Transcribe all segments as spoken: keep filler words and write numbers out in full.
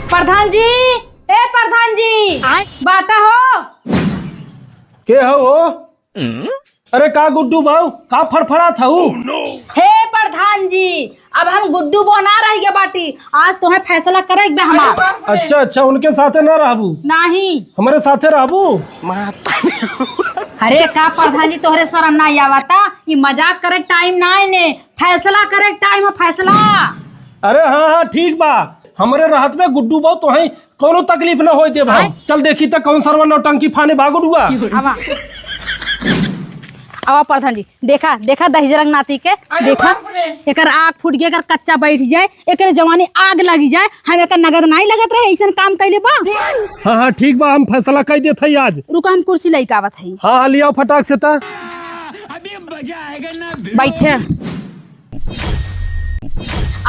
प्रधान जी, ए प्रधान जी, आय? बाटा हो। के हो, हो? अरे का गुड्डू बाऊ, का फड़फड़ात हऊ? हे प्रधान जी, अब हम गुड्डू बो ना रह गए बाटी, आज तोहे फैसला करे के बा हमार। अच्छा, अच्छा, उनके साथे ना रहबू? नाही। हमरे साथे रहबू? अरे का प्रधान जी, तोहरे शरम ना आवता? ई मजाक करे टाइम ना है ने, फैसला करे टाइम है, फैसला। अरे हाँ, हाँ, ठीक बा, हमरे रहत में गुड्डू बाऊ तोहे कौनो तकलीफ ना होए देब हम। आय। चल देखी त कौन सरवा नौटंकी फाने बा गुडुआ। आवा। आवा प्रधान जी, देखा, देखा दहिजरंग नाती के, अरे देखा। बाप रे। एकर आँख फूट गया, एकर कच्चा बैठ जाए, एकर जवानी आग लगी जाए, हम एकर नगद नाई लगत रहे, ऐसन काम कैले बा। हाँ, हाँ, ठीक बा, हम फैसला कई देत हई आज। रुका, हम कुर्सी लइके आवत हई। हाँ, हाँ, लियाओ फटाक से ता। बैठे।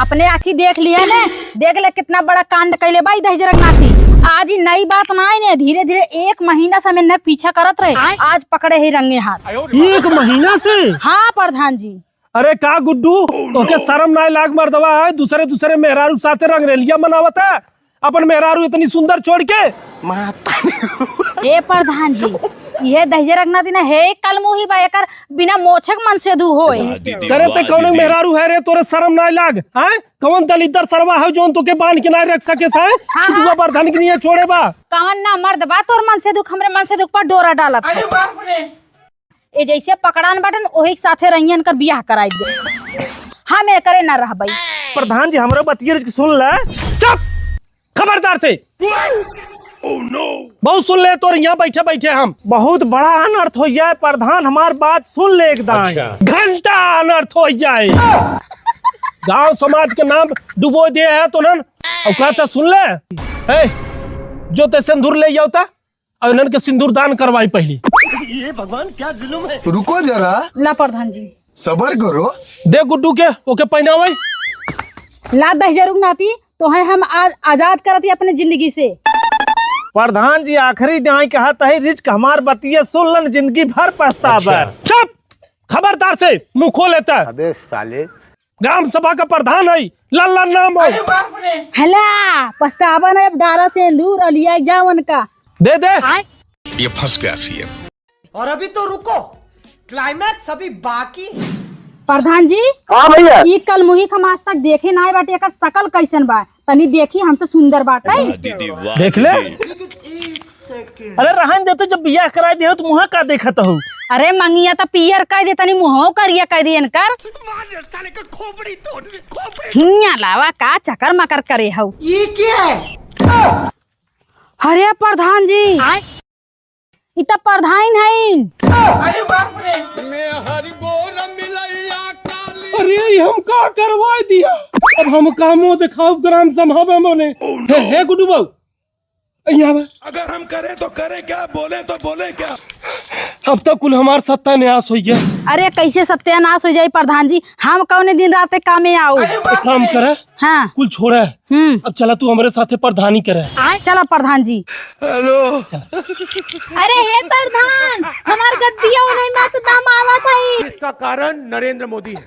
अपने आँखी देख लिहे ने, देख ले कितना बड़ा कांड कैले बा ई दहिजरंग नाती। आज ई नई बात ना आई ने, धीरे धीरे एक महीना से हमें न पीछा करत रहे, आय? आज पकड़े ही रंगे हाथ। एक महीना से? हाँ प्रधान जी। अरे का गुड्डू, तोके शरम नाय लाग मर्दवा है, दूसरे दूसरे मेहरारू साथे रंगरेलिया मनावत है, अपन मेहरारू इतनी सुंदर छोड़ के। ए प्रधान जी, ये दहिजरंग नाती ना हे कलमुही बा, एकर बिना मोछक मनसेधू होए। करे ते कौन मेहरारू है रे, तोरे शरम नाय लाग, हैं? कौन दलिद्दर सरवा है जोन तोके बांध के नाय रख सके साय? हाँ, छुटुआ हाँ। प्रधान के लिए छोड़े बा। कौन ना मर्द बा तोर मनसेधू, हमरे मनसेधू पर डोरा डालत है। ए जैसे पकड़ान बाटन, ओही के साथे रहियन कर बियाह कराई दे। हम एकरे ना रहबई। प्रधान जी, हमरो बतिये के सुन ले। चुप! खबरदार से। बहुत सुन ले तोर यहाँ बैठे बैठे हम। बहुत बड़ा अनर्थ हो जाए प्रधान, हमार बात सुन ले एक दाएं। अच्छा। घंटा अनर्थ हो जाए। गांव समाज के नाम डुबो दे है तो नन। और कहता सुन ले। ए, जो ते सिंदूर ले जाओ ता। और इन्हन के सिंदूर दान करवाई पहली। ये भगवान क्या जुल्म है। रुको जरा। ला प्रधान जी। सबर करो। दे गुड्डू के, ओके पहनावे। ला दहिजरंग नाती, तोहे हम आज आजाद करत ही अपने जिंदगी से। प्रधान जी आखिरी दिहाई कहत है, रिस्क हमार बतिये सुन लन, जिंदगी भर पछताबे। अच्छा। चुप, खबरदार से मुंह खोल लेता। अबे साले। ग्राम सभा का प्रधान है, लल्ला नाम है। हला, पछतावा ना, अब डारा सिंदूर और लिया जाओ उनका। दे दे। ये फंस गया सीएम। और अभी तो रुको, क्लाइमैक्स अभी बाकी है। प्रधान जी। हाँ भैया। ई कलमुही हम आज तक देखे ना बाटे, एकर शकल कैसन बा? तनी देखी, हमसे सुंदर बाटे। वाह दीदी, वाह देख ले। दीदी। अरे रहन दे, तो जब बियाह कराई दे तो मुँह का देखत हो? अरे मंगिया तो पियर कह दे, तनी मुँहो करिया कह दे इनकर। हियाँ लावा का चकर मकर करे हो? ये क्या है? अरे प्रधान जी, आय? ई त प्रधान हईन। अरे बाप रे। अरे, ई हम का करवाई दिया? अब हम का मुँह देखाउब ग्राम सभा में मने? हे, हे गुड्डू बाऊ, यहाँ आवा। अगर हम करें तो करें क्या, बोले तो बोले क्या? अब तो कुल हमार सत्यानाश हो गया। अरे, कैसे सत्यानाश हो जाई प्रधान जी? हम कौने दिन राते कामे आओ? एक काम करे, हाँ। कुल छोड़े। हम्म। अब चला तू हमरे साथे प्रधानी करे। चला प्रधान जी। हेलो। अरे हे प्रधान, हमार गद्दिया ओनही मात दाम आवत हई। इसका कारण नरेंद्र मोदी है।